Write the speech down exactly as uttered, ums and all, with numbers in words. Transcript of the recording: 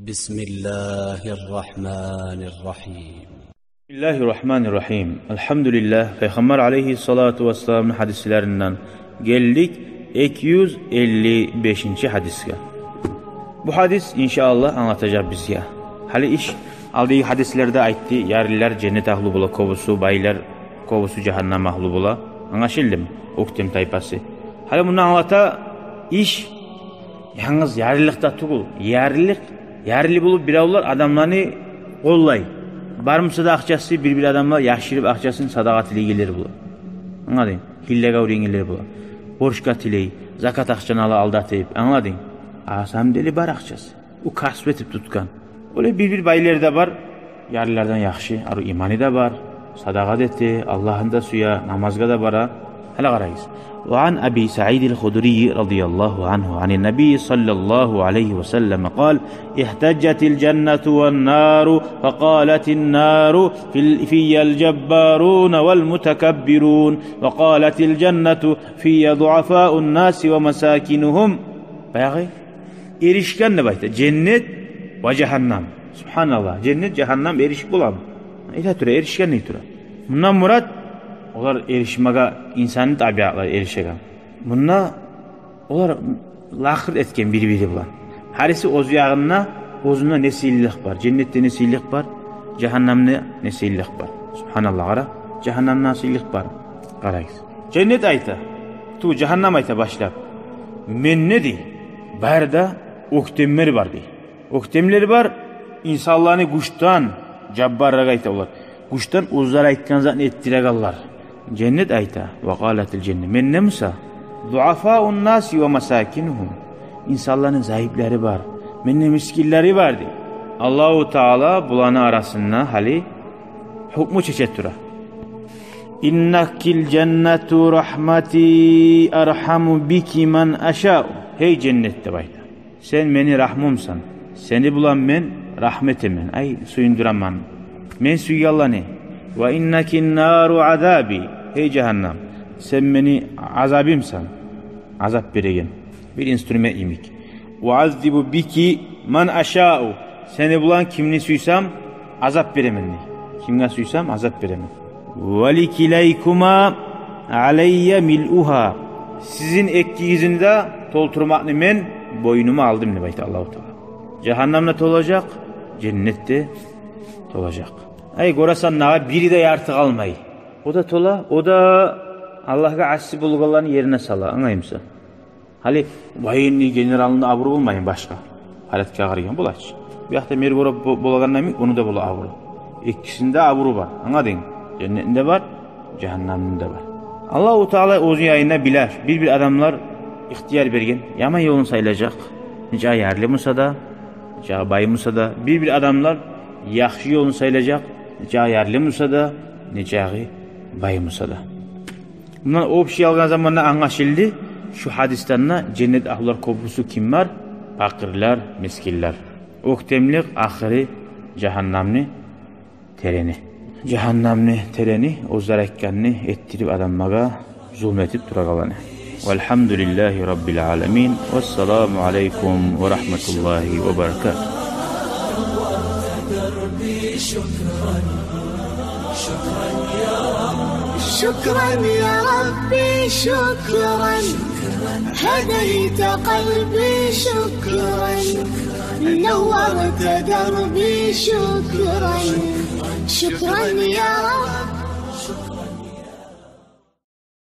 بسم الله الرحمن الرحيم. بسم الله الرحمن الرحيم. الحمد لله. Пайхаммар алейгьиссалату вассаламны гьадислеринден гелдик эки юз элли бешинчи гьадисге. Бу гьадис, иншааллагь, англатажакъ бизге. Гьали иш, алдагъы гьадислерде айтды, ярлылар женнет агьлу бола, кёбюсю байлар, кёбюсю жагьаннам агьлу бола. Англашылдымы? Оьктем тайпасы. Гьали мунда англата иш, янгыз ярлылыкъда тюгюл. Ярлылыкъ, ярлы болуп биревлер адамланы къоллай. Бар буса да акъчасы, бир-бир адамлар яшырып акъчасын садагъа тилейгенлер бола. Англадынг? Гьиллеге уьйренгенлер бола. Борчгъа тилей, закат акъчаны ала алдатып. Англадынг? А на самом деле бар акъчасы. О касп этип тутгъан. Олай бир-бир байлар да бар. Ярлылардан яхшы, арив иманы да бар, садагъа да эте, Аллагьны да сюе, намазгъа да бара. Гьали къарайыкъ. وعن أبي سعيد الخدري رضي الله عنه عن النبي صلى الله عليه وسلم قال: احتجت الجنة والنار، فقالت النار: في، في الجبارون والمتكبرون، وقالت الجنة: في ضعفاء الناس ومساكنهم. Баягъы эришген деп айта. Женнет ва жагьаннам. Субгьаналлагь. Женнет, жагьаннам эришип боламы? Айта тура, эришген дей тура. Мундан мурат, олар эришмеге, инсанны табиатлары эришеген. Мунда олар лакъыр этген бир-бири булан. Гьариси оьз ягъында, оьзюнде не сыйлылыкъ бар. Женнетде не сыйлылыкъ бар, жагьаннамда не сыйлылыкъ бар. Субгьаналлагь, къара. Жагьаннамда не сыйлылыкъ бар. Къарайыкъ. Женнет айта. Ту, жагьаннам айта башлап. Менде дей, бары да оьктемлер бар дей. Оьктемлер бар, инсанланы гючден, жаббарлагъа айта олар. Гючден оьзлер айтгъан затны этдирегенлер. Женнет айта, وقالت الجنة: менде буса, ضعفاء الناس ومساكنهم. Инсанланы зайыплары бар, менде мискинлери бар дей. Аллагьу Таала буланы арасында гьали гьукму чече тура. إنك الجنة رحمتي أرحم بك من أشاء. Гьей женнет, деп айта. Сен мени рагьмумсан. Сени булан мен рагьму этемен, ай, сююндюремен мен сюйгенлени. وإنك النار عذابي. Гьей жагьаннам, сен мени азабымсан. Азап береген бир инструмент йимик. أعذب بك من أشاء. Сени булан кимни сюйсем, азап беремен дей. Кимге сюйсем, азап беремен. ولكليكما علي ملؤها. Сизин экигизни де толтурмакъны мен бойнума алдым, деп айта Аллагьу Таала. Жагьаннам да толажакъ, женнет де толажакъ. Ай, гёресен, дагъы бири де ярты къалмай. О да тола, о да Аллагьгъа асси болгъанланы ерине сала, англаймысан? Гьали военный генералны абуру болмаймы башгъа? Порядкагъа къарайгъан бола чы. Бу якъда мэр бола, бо-, болагъанда йимик, ону да бола абуру. Экисинде абуру бар. Англадынг? Женнетни де бар, жагьаннамны да бар. Аллагьу Таала оьзюню янында биле, бир-бир адамлар ихтияр берген. Яман ёлун сайлажакъ, нечакъы ярлы буса да, нечакъы бай буса да. Бир-бир адамлар яхшы ёлун сайлажакъ, нечакъы ярлы буса да, нечакъы бай буса да. Мундан общий алгъан заманда англашылды, шу гьадисден де женнет агьлулар кёбюсю ким бар? Пакъырлар, мискинлер. Оьктемлик ахыры жагьаннамны терени. Жагьаннамны терени, оьзлер айтгъанны этдирип адамлагъа зулму этип турагъанланы. والحمد لله رب العالمين. والسلام عليكم ورحمة الله وبركاته. شكرا يا ربي، شكرا. هديت قلبي، شكرا. نورت دربي، شكرا. شكرا يا رب.